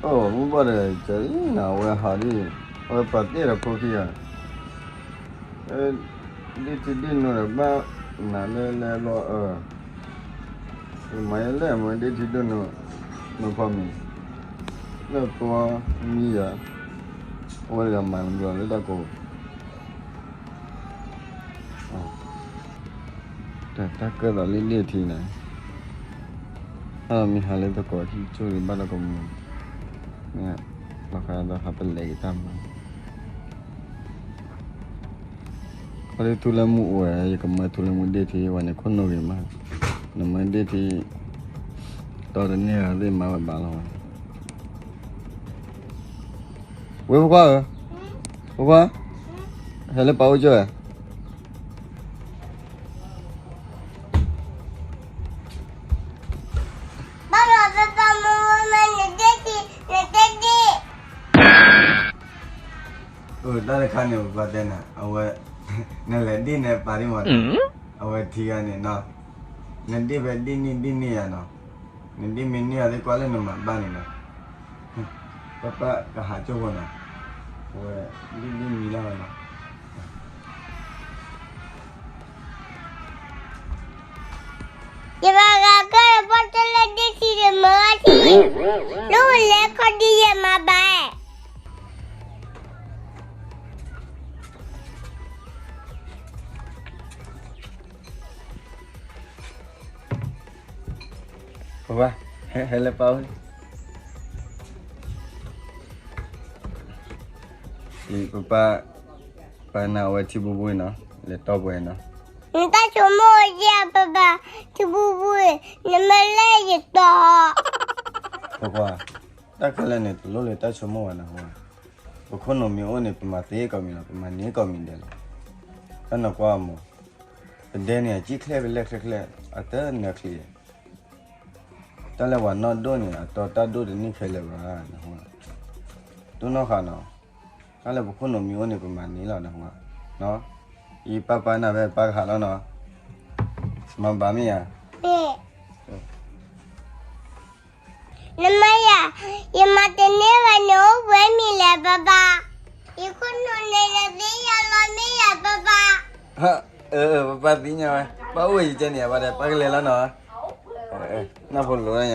မုၢ်ဘၣ်ဒီး ကနၤ အဝဲဟးဒ်, အဝဲပာ်တ့ၢ်ဒီးဖိခံဂၤ, ဒ့ၣ်ထံဒ့ၣ်နိဒီးဘၣ်နၤလၢလဲၤလီၤအၢ, ယမၤယဲလဲၣ်မ့ၢ်ဒ့ၣ်ထံဒ့ၣ်နိ, မ့ၢ်ဖီမံၤ, လၢပှၤမံၤယၤ, အဝဲတဂၤမၤနဘျီလၢတၢ်ကိး တၢ်ကၢၢ်သိးလံဒ့ၣ်ထံန့ၣ်, အမ့ၢ်ဟးလၢသကိးဟံၣ်ကၠိလံဘၣ်တၢ်ကိးမုၢ်, ဘၣ်ဃးဒီးဟးပလဲၤက့ၤတၢ်မၤ, ခီဒ်ထူလၢမူအိၣ်ဝဲ ယကမၢထူလၢမူဒ့ၣ်ထံဝဲန့ၣ် ခိၣ်နူာ်ဂ့ၤမး, နမၢဒ့ၣ်ထံ, တီတန့ၢ်ဂၤသ့ၣ်မၤဝဲဘၣ်လီၤဝဲ ဝဲဖိခွါဧၢ, ဖိခွါ, ဟဲလၢပၢ်အိၣ်ကၠိဧါ, ဘၣ်လီၤ ပၢ်ပၢ် မ့ၢ်ဝဲမ့ၢ်နဒ့ၣ်ထံ, နတဲဒ့ၣ်, အတၢ်တခါန့ၣ် ပၢ်တဲနၤ အဝဲ, နလဲၤဒ့ၣ်နပၢ်ဒ်မး, အဝဲထံဂၤန့ၣ်နီၤ, နဒ့ၣ်ဖဲဒ့ၣ်န့ၢ်ဒ့ၣ်န့ၢ်ယၤနီၤ, နဒ့ၣ်မ့ၢ်န့ၢ်ယၤသ့ၣ်ကွၢ်လၢနမၤဘၣ်န့ၣ်နီၤ, ပၢ်ပၢ်ကဟးကၠိဖိနီၤ, အဝဲဒ့ၣ်ဒ့ၣ်မံၤလၢဝဲနီၤ ယဘၣ်ဂၤကၢၢ်ဘီၣ်တလၢဒ့ၣ်ထံဒီးမၢအထံ, လၢဝဲလဲၤခီဒ်ယဲမၤဘၣ်, ပၢ်, ဟဲလၢပၢ်အိၣ်, ပၢ်, ပၢ်နၤအဝဲထံဘူဘူနီၤ, လဲၤတီပှဲၤနီၤ, နတၢ်ဆိကမိၣ်ယဲၢ်ပၢ်ပၢ်, ထံဘူဘူ, နမ့ၢ်လဲၤယတီ, ပၢ်ပၢ်, တၢ်ခဲလၢာ်န့ၣ် တလိၣ်လၢတၢ်ဆိကမိၣ်ဘၣ်နဟူဧါ, ပခိၣ်နူာ်မ့ၢ်အိၣ်န့ၣ် ပမၤသ့ကိးမံၤလီၤ, ပမၤန့ၢ်ကိးမံၤဒဲးလီၤ, တၢ်နကွၢ်မး, ပဒဲန့ၣ် အကံၣ်ချဲၣ်ပလဲၣ်ချဲၣ်ချဲၣ်, အတနၢချံ, တၢ်လၢပှၤနီၢ်ဒိၣ်န့ၣ် အတီတၢ်ဒိၣ်တန့ၢ်ခဲလၢာ်ဘၣ်နဟူဧါ, တိၢ်နီၣ်ဃာ်နီၤ, တၢ်လၢပခိၣ်နူာ်မ့ၢ်အိၣ်န့ၣ် ပမၤန့ၢ်လီၤနဟူဧါ, ယပၢ်ပၢ်နၤဖဲပၢ်ကဟးလီၤနီၤ, မၤဘၣ်မ့ၢ်ဧါ နမၤယၤ, ယမၤတန့ၢ်ဘၣ်န့ၣ်အိၣ်ပှဲၤမံၤလဲၣ်ပၢ်ပၢ်, ယခိၣ်နူာ်န့ၣ်နသ့ၣ်ညါလီၤမ့ၢ်ယၤပၢ်ပၢ်, ပၢ်ပၢ်သ့ၣ်ညါဝဲ, ပၢ်အိၣ်ဝဲယတဲန့ၣ် အဘၣ်ဒီး ပၢ်ကလဲၤလီၤနီၤ, နၢ်ဖိလိၤည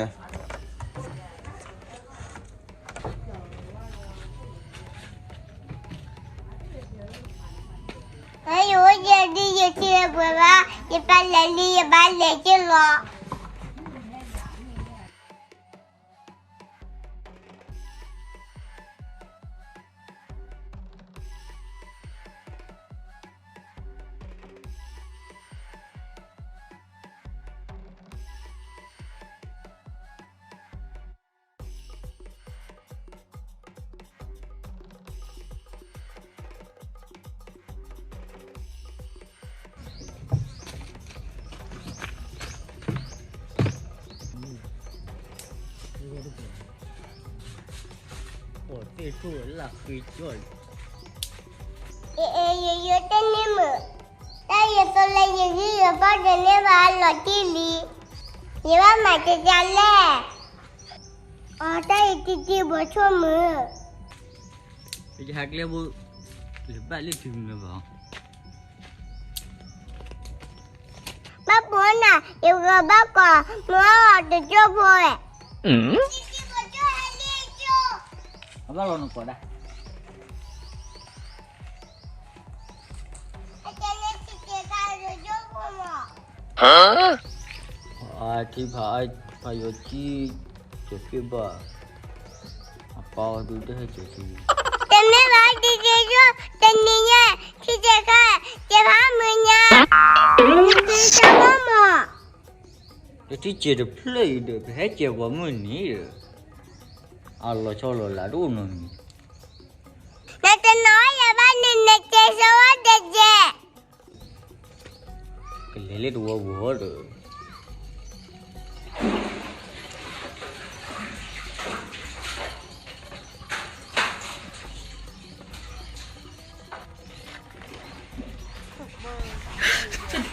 ါ ယအိၣ်ယဲဒ်ယထံၣ်ပှဲၤဘၣ်, ယပၢ်လဲၤလံယဘၣ်လဲၤက့ၤလီၤ. အ့ ယယိတန့ၢ်မုာ်, တၢ်ယသိလၢယဂံၢ်ယဘါတန့ၢ်ဘၣ်အလီၤတံၢ်လံ, ယဘၣ်မၤကကလဲၣ်, အတၢ်ယတံတံဘိဆိၣ်မုာ် ယဟးကျဲဘိ, လၢဘၣ်လၢတုၤမုာ်ဘၣ်, ဘၣ်ပိာ်နၤ ယကဘၣ်ကိးမုၢ်အီၤတကၠိၢ်ဖိဝဲ, အဘၣ်လီၤနကိးဒၣ် အထံဖး, ဖးယိၤထံ, ကၠီၤက့ၢ်ဘၣ်, အပၢ်အီၤဒုးတဟဲကၠီၤထံ, တမ့ၢ်ဘၣ်ဒ်က့ၤယိၣ်, တနံၤညါ, ထံကဲၤခါ, ကဲၤဖးမုၢ်ညါ, နက့ၤဆၢမီၢ်မီၢ်, တထံၣ်ကဲၤတဖျၢၣ်အံၤဒီး ပဟဲကဲၤပှၤမုၢ်နံၤဒီး, အလီၤဆီလီၤလးတအိၣ်နီတမံၤ နတနီၤယၤဘၣ်န့ၣ် နကဲၤဆိဝဲတကဲး, ကလဲၤလၢတဝီပူၤဒီး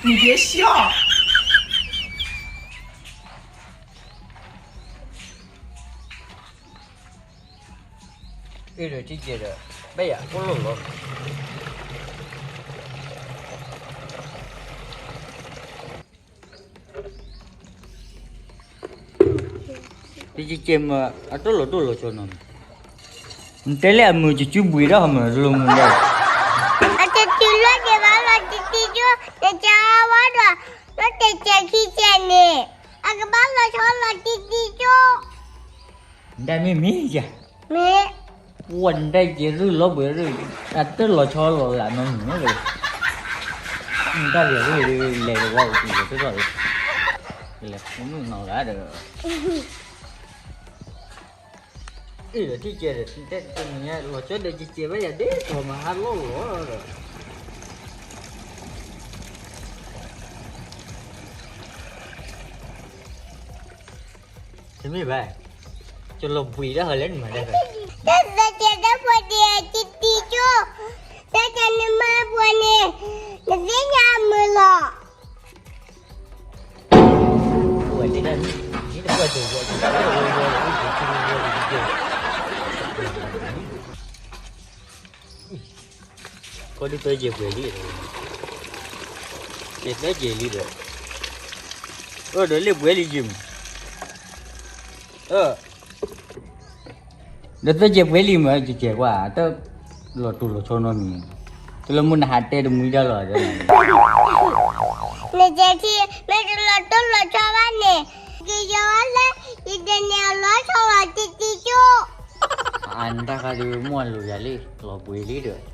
你别笑。အ့ၣ်ဒီးထံကဲးဒီး ဘၣ်ယၤအိၣ်လီၢ်လီၤ. တကဲးမး အတၢ်လီၤတိၢ်လီၤဆီနီၤ, နတဲလၢအမုာ်တစုဘှံးဒၣ်ဟီမး တလိၣ်မုာ်ဒၣ်, အတစုလၢကဘၣ်လီၤတံတံကၠိ, နကဝဲဒီး လၢတကဲးခံကဲးန့ၣ် အကဘၣ်လီၤဆီလီၤတံတံကၠိ, နတၢ်မ့ၢ်မ့ၢ်ယၤ မ့ၢ် ပှၤနတၢ်ယဲၢ်ရ့ၣ်လီၤဘှံးရ့ၣ်, အတၢ်လီၤဆီလီၤလၢနီတမံၤလၢၤ, နတၢ်လဲၤရ့ၣ်လဲၤဝဲအိၣ်တံၢ်လီၤတံၢ်လီၤ, လဲၤမုၣ်နီၤဂၤဒီး, အ့ၣ်ဒီးထံကဲးဒီး တဲတမံၤညါ လီၤဆီဒီးကဲးဘၣ်ယၤဒ်သိးမၤဟါလီၢ်လီၤဒီး တမ့ၢ်ဘၣ်, ကလီၤဘှံးဒၣ်ဟီလဲၣ်နမၤဒၣ်, တၢ်သကဲးတၢ်ဖိဒံးတံတံကၠိ, တၢ်တနမၤပှဲၤန့ၣ် နသ့ၣ်ညါအမုာ်လီၤ. ဝဲတဲဒၣ်, မ့ၢ်တပှၢ်တၢၢ်ယဲၢ်, ကီဒုးသၢယဲၢ်ပှဲၤလံ, ယဲၢ်သၢယဲၢ်လံဒီး, အၢ ဒီးလ့ၣ်ပှဲၤလံယဲၢ်မး, အၢ ဒီးသၢကဲးပှဲၤလံမး ကဲးကွၢ်, တၢ်လီၤတိၢ်လီၤဆီနီတမံၤ, တလၢမုၢ်နဟးတဲတမှံဒၣ်လီၤ, နကဲးထံ မ့ၢ်တလီၤတိၢ်လီၤဆီဘၣ်န့ၣ်, ကယီၤဝဲလၢ ယတန့ၢ်အလီၤဆီလီၤတံတံကၠိ, အနတၢ်ခါဒုး မိၢ်အလိၤယၤလံ လီၤပှ့ၤလံဒီး,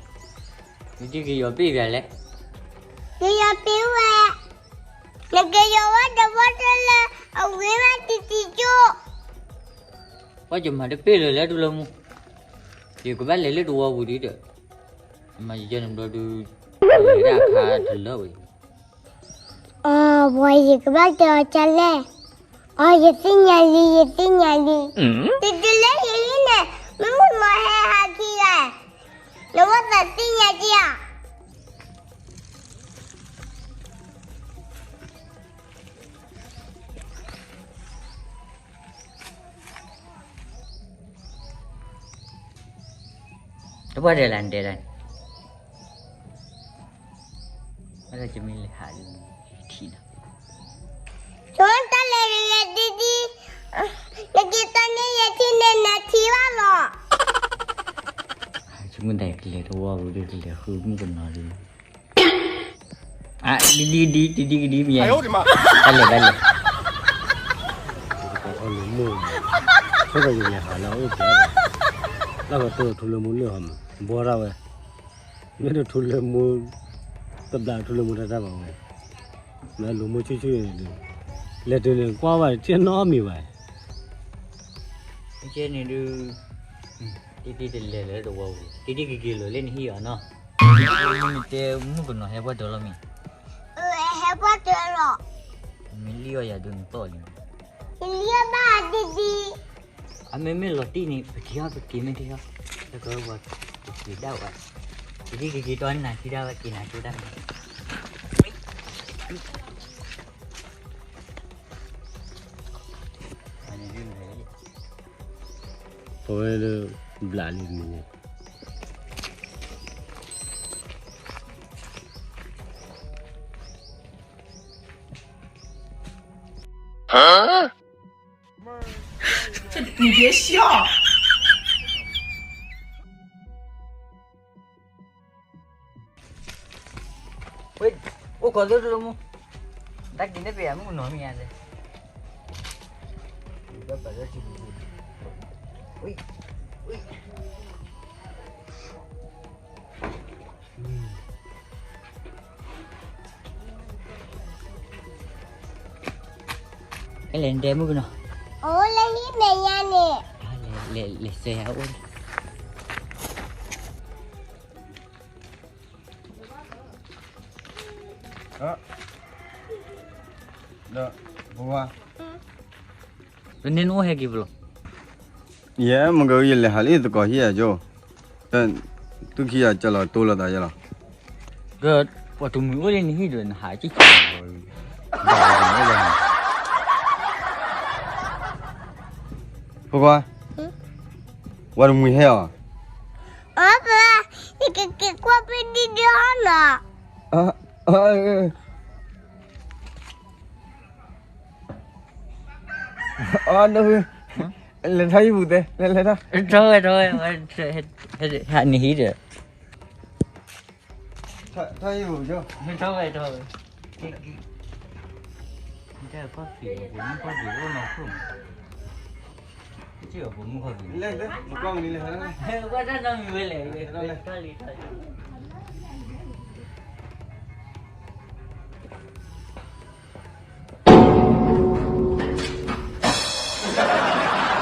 နတံကယီၤပ့ၢ်ယၤလဲၣ်, ကယီၤပ့ၢ်ဝဲ, နကယီၤဝဲတဝီတလၢ အဝံၤဝဲတံတံကၠိ ပှၤယမၤတပ့ၢ်လၢၤလၢတလၢမူ, ယကဘၣ်လဲၤလၢတဝီပူၤဒ်ဒီး, မၤယယဲၢ်နဘျီဒုး, လဲၤဒၣ်အခါတလၢဝဲ, အီ ပှၤယကဘၣ်တဲအီၤကလဲၣ်, အီ ယသ့ၣ်ညါလံ ယသ့ၣ်ညါလံ, တတုၤလၢဟံၣ်လံန့ၣ် မုၢ်မုၢ်မီၤဟဲဟးခံဂၤ, နဝဲသးသ့ၣ်ညါက့ၤဧါ. တပှၢ်ဒဲးလၢနတဲဒၣ်န့ၣ်, အလၢယမ့ၢ်လဲၤဟးလံ, ယထံၣ်နီၤ, ဆိတၢ်လဲၤတဂ့ၤဒ်ဒ်, နက့ၤတီန့ၢ်ယထံၣ်န့ၣ် နထံၣ်ဘၣ်လီၤ. ဆိကမိၣ်ဒၣ်ကလဲၤတဝီပူၤဒီး ကလဲၤဃုမုၣ်ကနီၤဒီး အဒ်ဒ်ဒ် ဒ်ဒ်ကဒ်မ့ၢ်ယါ, တၢ်လဲၤတၢ်လဲၤ, ဆိကမိၣ်, ဆိကမိၣ်ယလဲၤဟးလၢအအိၣ်ပျဲ, လၢကတိၤထူလၢမူလၢဟီမး ဘှီထီၣ်ဝဲ, မ့ၢ်တထူလၢမူ, တဘျးထူလၢမူတၢ်တၢ်ဘၣ်ဝဲ, မ့ၢ်လိာ်မူဆူၣ်ဆူၣ်န့ၣ်ဒီး, လဲၤတုၤန့ၣ် ကွၢ်ဘၣ်ထံၣ်နီတမံၤဘၣ်. ကဲန့ၣ်ဒုး, တံတံတလဲၤလၢတဝီပူၤ, တံတံကက့ၤလီၤလၢနဟံၣ်အီၤနီၤ, မ့ၢ်နတဲမုၣ်ကနီၤဟဲပှၢ်တၢၢ်လီၤမ့ၢ်, ဟဲပှၢ်တၢၢ်လီၤ, မ့ၢ်လံအီၤယၤဒုးနသီၣ်လံ, ယလံအီၤဘၣ်တံတံ အမ့မ့ၢ်လီၤတံၢ်န့ၣ် ပက့ၤအီၤ ပက့ၤမ့ၢ်တ့ၢ်အီၤ, လၢကဝဲပှၤက့ၤဒၣ်ဝဲ, ကက့ၤကက့ၤတီနၤထံဒၣ်ဝဲ က့ၤနၤထံဒၣ်ဝဲ, ပဝဲလၢ ဘျးလံမ့ၢ်န့ၣ် 你别笑。 ဝဲ, အိၣ်ခိးသ့တလိမူ, တၢ်က့ၤန့ၣ်ပယၤမုၣ်ကနီၤမ့ၢ်ဧါလဲၣ်, ဘၣ်ပာ်လၢထံပူၤပူၤ, ဝဲ, ဝဲ, အဲလဲၣ်နတဲမုၣ်ကနီၤ, အိၣ်လၢဟံၣ်မဲာ်ညါန့ၣ်, လဲၤ, လဲၤ, လဲၤစဲးယၤအိၣ် ဒီး, ပဝါ, ပန့ၣ်နအိၣ်ဟဲက့ၤပလီၢ်, ယဲမ့ၢ်ကယလဲၤဟးလၢသကိးဟံၣ်အကၠိ, သုခံဂၤကလီၤတိလိာ်သးယဲလီၤ, ပှၤတမှံၤအိၣ်လၢနဟံၣ်ဒီးနဟးက့ၤကၠိ, ပကွၢ်, ဝဲတမှံၤဟဲအီၤ, က့ၤကွၢ်ဖဲဒံဒံဟီနီၤ. အ အ အ အ လဲၤထီၣ်ဟံၣ်ပူၤတဲ လဲၤလဲၤထီၣ် ထီၣ်ဝဲထီၣ်ဝဲ ဟးနဟံၣ်ဒီး ထီၣ်ဟံၣ်ပူၤကၠိ ထီၣ်ဝဲထီၣ်ဝဲ တၢ်ကီၢ်ဖံး ပမုၢ်ကီၢ်ဖံးအိၣ်နီၢ်ခိၣ်မး ကၠိပမုၢ်ကီၢ်ဖံး လဲၤတဲ ပကီၢ်မနုၤလဲၤ ဝဲတၢ်နီတမံၤဝဲလဲၣ် ထီၣ်လံထီၣ်လံ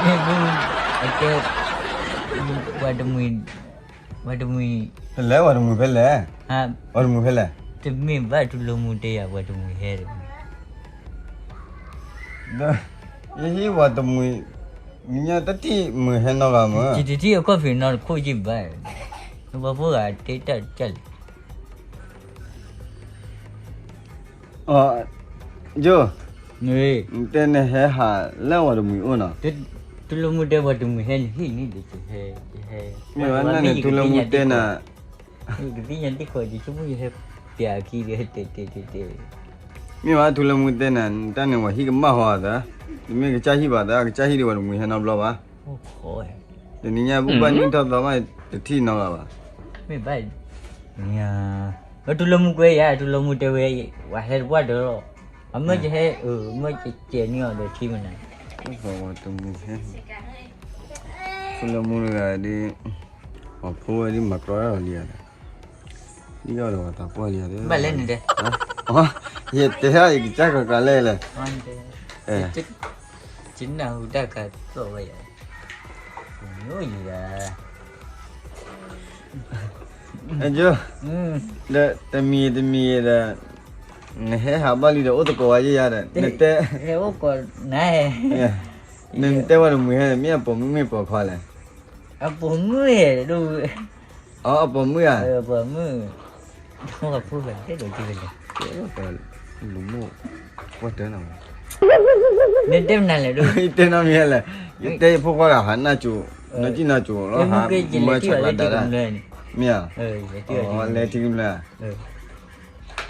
မ့ၢ်မ့ၢ် အကဲ ပှၤတမှံၤ ပှၤတမှံၤ ဖဲလဲၣ် ပှၤတမှံၤဖဲလဲၣ် ပှၤတမှံၤဖဲလဲၣ် တမ့ၢ်ဘၣ် ထူလၢမူတဲယၤ ပှၤတမှံၤဟဲတမံၤ ယဟံၣ်ပှၤတမှံၤ မ့ၢ်ညါတထံၣ်မုၢ်ဟဲနီတဂၤမး ယတထံၣ်အခီၣ်ဖံးနီတခိၣ်ယဘၣ် ပှၤဖိဂၤတဲတၢ်တကၢ်လံ ယိၤ တဲနဟဲဟးလၢပှၤတမှံၤအိၣ်နီၤ ထူလၢမူတဲပှၤတမှံၤဟဲနဟံၣ်န့ၣ်ဒီး မ့ၢ်ဝဲနၤန့ၣ် ထူလၢမူတဲနၤ ကသ့ၣ်ညါတံၢ်ဃီ ယဆိကမိၣ်ယဟဲပျးအခံဒီး တဲတဲတဲတဲ မ့ၢ်ဝဲထူလၢမူတဲနၤ တၢ်န့ၣ်ပှၤဟံၣ်ကမၣ်ဃီအသး တမ့ၢ်ကစၢ်ဟံၣ်ဘၣ်သး ကစၢ်ဟံၣ်ဒီးပှၤတမှံၤဟဲနီတဘျီဘၣ် တနံၤညါပူၤဘၣ်နံၣ်ထီၣ်သီဘၣ် တထံၣ်နီတဂၤဘၣ် မ့ၢ်ဘၣ် ထူလၢမူကွဲယၤ ထူလၢမူတဲဝဲ ပှၤဟဲတပှၢ်တၢၢ်လီၤ အမၢယဟဲ မၢယကဲးန့ၢ်အီၤဒီးထံမနၤ ထူလၢမူတဂၤဒီး ပှၤဖိဝဲဒ်မၤကြီတၢ်လီၤလံဧါ ဒ်အီၤဒီးပှၤသးပှၢ်လံဧါ ဘၣ်လဲၣ်န့ၣ်တဲ ယတဲဟါ ယကစၢ်ကကၤလဲၣ်လဲၣ် ယနၢ်ဟူတၢ်ခါသီၣ်ဝဲယၤ ယၤ အကၠိ ဒီးတမံၤတမံၤဒီး နဟဲဟးဘၣ်လံဒီးအိၣ်သကိးဝဲယဲယၤဒီး နတဲ ဟဲအိၣ်ကိးနၤ နတဲဝဲတမှံၤဟဲ မ့ၢ်အပိာ်မုၣ်မ့ၢ်ပိာ်ခွါလဲၣ် အပိာ်မုၣ်ဧါ အပိာ်မုၣ်ဧါ အပိာ်မုၣ် လူၤမိၢ် ကွၢ်တၢ်နီၤ နတဲမနုၤလဲၣ်ဒိၣ် ယတဲနီတမံၤလဲၣ် ယတဲယဖိခွါဂၤဟးနၢ်ကၠိ နကၠံၣ်နၢ်ကၠိလီၤ ဟးမၢဆးကျးဒါဒၣ် မ့ၢ်ဧါ လဲၤထံကမျၢၢ်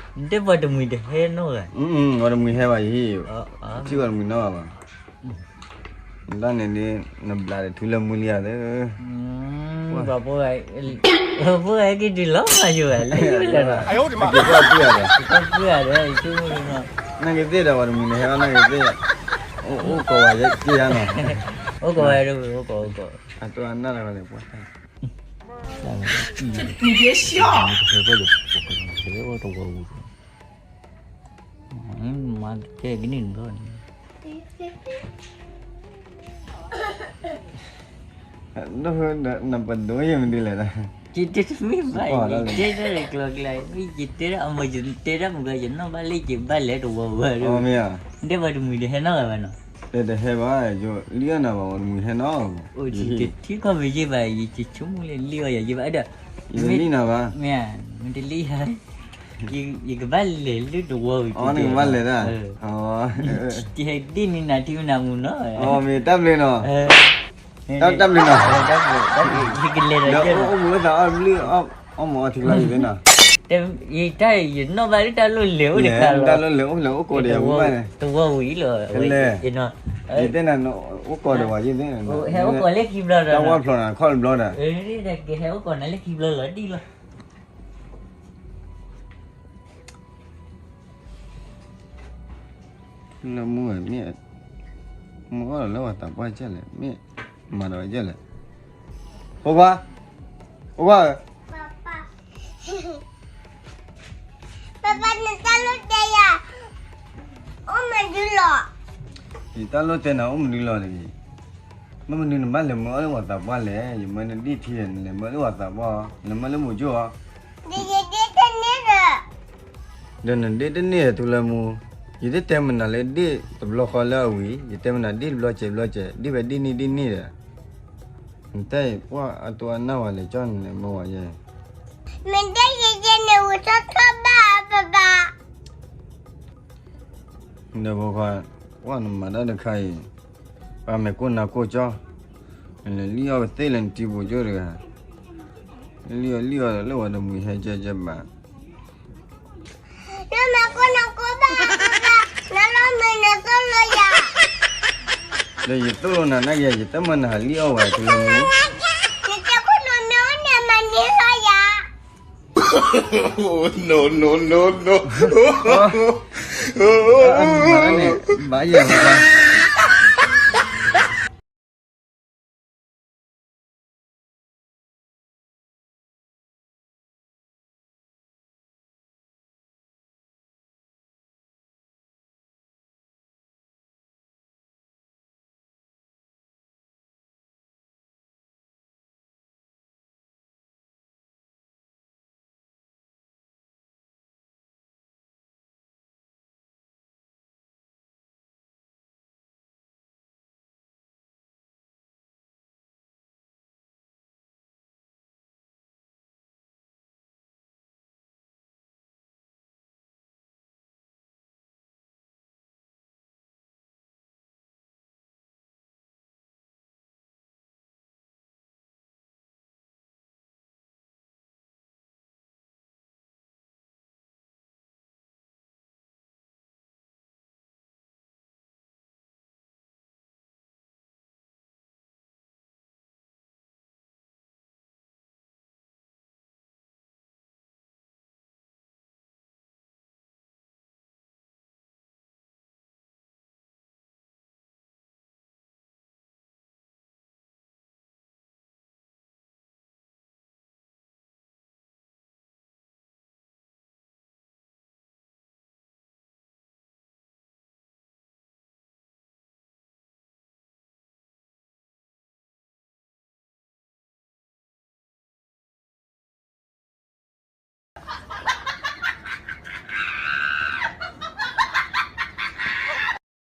နတဲပှၤတမှံၤတဟဲနီတဂၤ ပှၤတမှံၤဟဲဘၣ်ယဟံၣ် ထံၣ်ပှၤတမှံၤနီတဂၤဘၣ် နတၢ်န့ၣ်ဒ် နဘျးဒီးထူလၢမူလံဧါသၢ ပှၤဖိဂၤ က့ၤတုၤလီၤမးယိၤဂၤလၢယိၤလၢနီၤ က့ၤကွၢ်ပုၢ်ဂၤဒီး က့ၤကွၢ်ပုၢ်ဂၤဒီး ယဆိကမိၣ်နီၤ နာ်က့ၤသ့ၣ်ဒီးပှၤတမှံၤန့ၣ်ဟဲအီၤနာ်က့ၤသ့ၣ် အိၣ်ကိးဝဲယဲယၤနီၤ အိၣ်ကိးဝဲဒၣ် အိၣ်ကိး အိၣ်ကိး အတိအနၢ်တဂၤန့ၣ် ပှၤတၢ် မၤကဲကနံၣ်ဘျီန့ၣ် နပဒိယမနုၤလဲၣ်, ယတဲတမ့ၢ်ဘၣ်, ယတဲတၢ်ကျိၤကျဲ, မ့ၢ်ယတဲဒၣ်အမ့ၢ်ယတဲတၢ်မုၢ်ကီး ယနီၣ်ဘၣ်လၢယဘၣ်လဲၤတဝီဝဲ, တဲပှၤတမှံၤတဟဲနီၣ်ဂၤဘၣ်နီၤ, တဟဲဘၣ်, ယလံၣ်အီၣ်နၤဘၣ် ပှၤတမှံၤဟဲနီၣ်, အိၣ်ထံကီၢ်မ့ၢ်ယဲၢ်ဘၣ် ယဆိကမိၣ်လၢလံၣ်အီၣ်ယၤယဲၢ်ဘၣ်, ယလံၣ်နၤဘၣ်, မ့ၢ်တလံၣ်ယၤ ယကဘၣ်လဲၤလၢတဝီဝံၤ နကဘၣ်လဲၤဒၣ်, ယဟဲဒ်န့ၣ်နၤထံနၤမူနီၤ, မ့ၢ်တၢ်ဘျုးနီၤ, တၢ်ဘျုးနီၤ, ယကလဲၤဒီး အိၣ်မူအိၣ်သးအီၣ်ဘျုး, အီၣ်မူအီထံလီၤယသ့နီၤ, ယတၢ်ယနီၣ်ဘၣ်လၢတၢ်လိၣ်လဲၤအိၣ်တခါလီၤ, တၢ်လိၣ်လဲၤအိၣ်လဲၤအိၣ်ကိးဒီးယၤမူဘၣ်န့ၣ်, တဝီဝံၤလီၤ, ယတဲနၤ အိၣ်ကိးဒီးဝဲယသ့, ဟဲအိၣ်ကိးလၢခံဘျီဒီး တၢ်ဝီဖျိးနၤခီၣ်တဘျီဒီး, ဟဲအိၣ်ကိးလၢခံဘျီလီၤဒ်လီၤ လၢမူဝဲမ့ၢ်, မူအီၣ်လၢပှၤသးပှၢ်ကဲလဲၣ်, မ့ၢ်မၤဒီးကဲလဲၣ်, ဖိခွါ, ဖိခွါဧၢ, ပၢ်ပၢ် နတၢ်လိၣ်တဲယၤ, အိၣ်မနုၤလီၤ, ယတၢ်လိၣ်တဲနၤအိၣ်မနုၤလီၤတဂ့ၤ, မ့ၢ်မနုၤနဘၣ်လဲၤမၢအီၣ်လၢပှၤသးပှၢ်လဲၣ်, ယမၢနဒ်ထံန့ၣ် နလဲၤမၢလၢပှၤသးပှၢ်, နမၢလၢမိၤကၠိၣ်ဧါ ဒီးနဒ့တန့ၢ်ထူလၢမူ, ယတတဲမနၤလၢဒ့ၣ်တဘျီဃီလၢအဝံၤ, ယတဲမနၤဒ့ၣ်တဘျီစဲးဘျီစဲး ဒ့ၣ်ဝဲဒ့ၣ်နံၣ်ဒ့ၣ်နံၣ်ဒီး, နတဲပှၢ်အတိအနၢ်ဝဲလဲၤကၠီၣ်န့ၣ်လဲၤမၢဝဲယဲ, မ့ၢ်တဲယဲယဲန့ၣ် ဝံၤထီၣ်ထီၣ်ဘၣ်ပၢ်ပၢ် ဒီးဖိခွါ, ပှၢ်နမၤတၢ်တခါအံၤ, ပှၤမဲာ်ကိၢ်နါကိၢ်ကၠီ, နလဲၤလံၣ်အီၣ်ကသ့ၣ်လၢနထံပူၤကၠိတဂၤ, လံၣ်အီၣ်လံၣ်အီၣ်လၢဝဲဒီးမုၢ်ဟဲကဲကဲဘၣ်. နမၤကိးနကိးဘၣ်, နလီၤမုၢ်နသိၣ်လိယၤ. ဒီးယသိၣ်လိနၤနာ်က့ ယတမၢနဟးလံၣ်အီၣ်ဝဲတလၢမူ. နတဲခိၣ်နူာ်မ့ၢ်အိၣ်န့ၣ်မၤန့ၢ်လီၤယၤ. No, no, no, no. န့ၣ်, ဘၣ်ယဲၢ်ဝဲ